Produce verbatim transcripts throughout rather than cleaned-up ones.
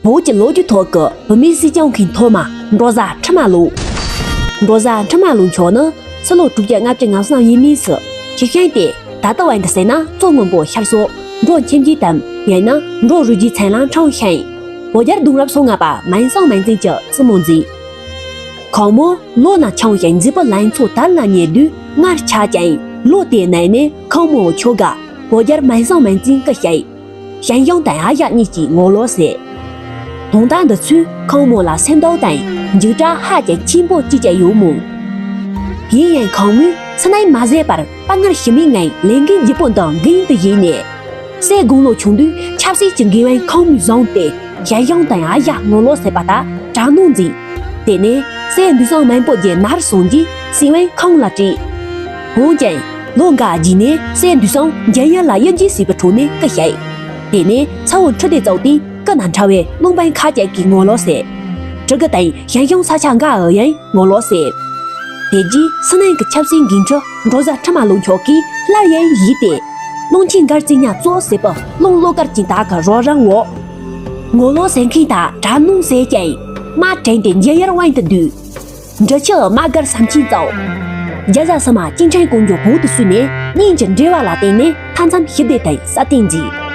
བོད་ཀྱི་ལོ་རྒྱུས་ཐོག་གི་བུད་མེད་སྲིད་སྐྱོང་མཁན་ཐོག་མ་འབྲོག་བཟའ་ཁྲི་མ་ལོ། འབྲོག་བཟའ་ཁྲི་མ་ལོ་མཆོག་ནི་ཕྱི་ལོ་དྲུག་བརྒྱ་ལྔ་བཅུ་ང་གསུམ་ཡས་མས་སུ་ཆིབས་བསྒྱུར་ཏེ། ད་ལྟ་བར་དུ་བྱས་ན་མཚོ་སྔོན་པོ་ཤར་ཕྱོགས་འབྲོག་ཁྱིམ་རྒྱུད་དམ་ཡང་ན་འབྲོག་རུ་རྒྱུད་ཚན་ལ་འཁྲུངས་ཤིང་། བོད་རྒྱལ་གདུང་རབས་སོ་ལྔ་པ་སྨན་བཟང་སྨན་བཙན་གྱི་བཙུན་མོ་མཛད། ཁོང་མོ་ལོ་ན་ཆུང་ཞིང་མཛེས་པོ་ལང་ཚོ་དར་ལ་ཉེ་དུས་མངལ་ཆགས་ཀྱང་ལོ་དེའི་ནང་ནས་ཁོང་མོའི་ཁྱོ་ག་བོད་རྒྱལ་སྨན་བཟང་སྨན་བཙན་སྐུ་གཤེགས། ཞང་ཞུང་དང་ཨ་ཞང་གཉིས་ཀྱིས་ངོ་ལོག་བྱས། དོན་དག་འདི་ཚོས་ཁོང་མོ་ལ་སེམས་སྡུག་དང་འཇིགས་སྐྲག་ཧ་ཅང་ཆེན་པོ་སྐྱེས་ཀྱི་ཡོད་མོད། ཡིན་ཡང་ཁོང་མོས་ཕྱི་ནས་མ་བཟོད་པར་དཔའ་ངར་ཞུམ་མེད་ངང་ལས་འགན་ལྗིད་པོ་འདི་འགན་དུ་བཞེས་ནས། སྲས་དགུང་ལོ་ཆུང་དུས་ཆབ་སྲིད་ཀྱི་འགན་དབང་ཁོང་མོས་བཟུང་སྟེ་ཞང་ཞུང་དང་ཨ་ཞང་ངོ་ལོག་བྱས་པ་དག་དྲག་གནོན་མཛད། དེ་ནས་སྲས་འདུས་བཟང་སྨན་པོ་རྒྱལ་ནར་སོང་རྗེས་སྲིད་དབང་ཁོང་ལ་སྤྲད། འོན་ཀྱང་ལོ་འགའ་རྗེས་ནས་སྲས་འདུས་བཟང་འཇམ་དབྱངས་ལ་དབྱེ་འབྱེད་བྱས་པའི་ཁྲོད་ནས་སྐུ་གཤེགས། དེ་ནས་ཚ་བོ་ཁྲི་ལྡེ་བཙུགས་ཏེ་སྐུ་ན་ཕྲ་བའི་བློན་འབངས་ཁག་ཅིག་གིས་ངོ་ལོག་བྱས། གྲི་གུ་དང་ཞང་ཞུང་ས་ཆ་འགའ་འུ་ཡང་ངོ་ལོག་བྱས། དེ་རྗེས་ཕྱི་ནང་གི་ཆབ་སྲིད་འགན་འཁྲི་འབྲོག་བཟའ་ཁྲི་མ་ལོ་མཆོག་གིས་སླར་ཡང་བཞེས་ཏེ། བློན་ཆེན་མགར་བཙན་སྙ་གཙོ་བྱས་པའི་བློན་བློ་དཀར་ཅན་དག་གི་རོགས་རམ་འོག་ངོ་ལོག་བྱེད་མཁན་དག་དྲག་གནོན་བྱས་ཀྱང་དམག་དྲངས་ཏེ་འཇམ་དབྱངས་དབང་དུ་བསྡུས། འབྲི་ཆུའི་དམག་སྒར་ཟམ་ཆེན་བཙུགས། རྒྱ་བཟའ་ཚང་མ་ཅིན་ཁྲེང་ཀོང་ཇོ་བོད་དུ་བསུས་ནས་གཉེན་གྱི་འབྲེལ་བ་ལ་བརྟེན་ནས་མཐའ་མཚམས་ཞི་བདེ་དང་སྲ་བརྟན་མཛད།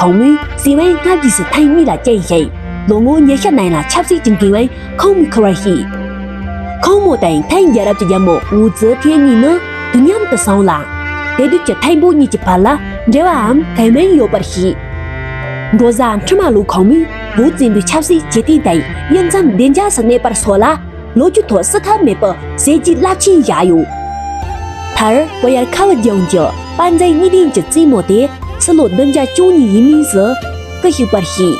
ཁོང་མོས་སྲིད་དབང་སྔ་རྗེས་སུ་ཐེངས་གཉིས་ལ་བསྐྱོན་ཞིང་ལོ་ངོ་ཉི་ཤུ་ནང་ལ་ཆབ་སྲིད་ཀྱི་འགན་དབང་ཁོང་མོས་འཁུར་བར་བྱས། ཁོང་མོ་དང་ཐའི་རྒྱལ་རབས་ཀྱི་རྒྱལ་མོ་ཝུའུ་ཙི་ཐེན་གཉིས་ནི་དུས་མཉམ་དུ་བྱུང་ལ། དེ་དུས་ཀྱི་ཐའི་བོད་གཉིས་ཀྱི་བར་ལ་འབྲེལ་བའམ་གོ་མིང་ཡོད་པར་བཤད། འབྲོག་བཟའ་ཁྲི་མ་ལོ་ཁོང་མོས་བོད་བཙན་པོའི་ཆབ་སྲིད་ཇེ་བརྟན་དང་དབྱེ་མཚམས་བདེ་འཇགས་སུ་གནས་པར་སོགས་ལ། ལོ་རྒྱུས་ཐོག་བསུ་ཐབས་མེད་པའི་བྱས་རྗེས་རླབས་ཆེན་བཞག་ཡོད། མཐར་བོད་ཡར་ཁ་བ་ལྗོངས་ཀྱི་དཔལ་འཛམ་གཉིས་ལྡན་གྱི་བཙུན་མོ་དེ་ཕྱི་ལོ་བདུན་བརྒྱ་བཅུ་གཉིས་ཡས་མས་སུ་སྐུ་གཤེགས་པར་བཤད།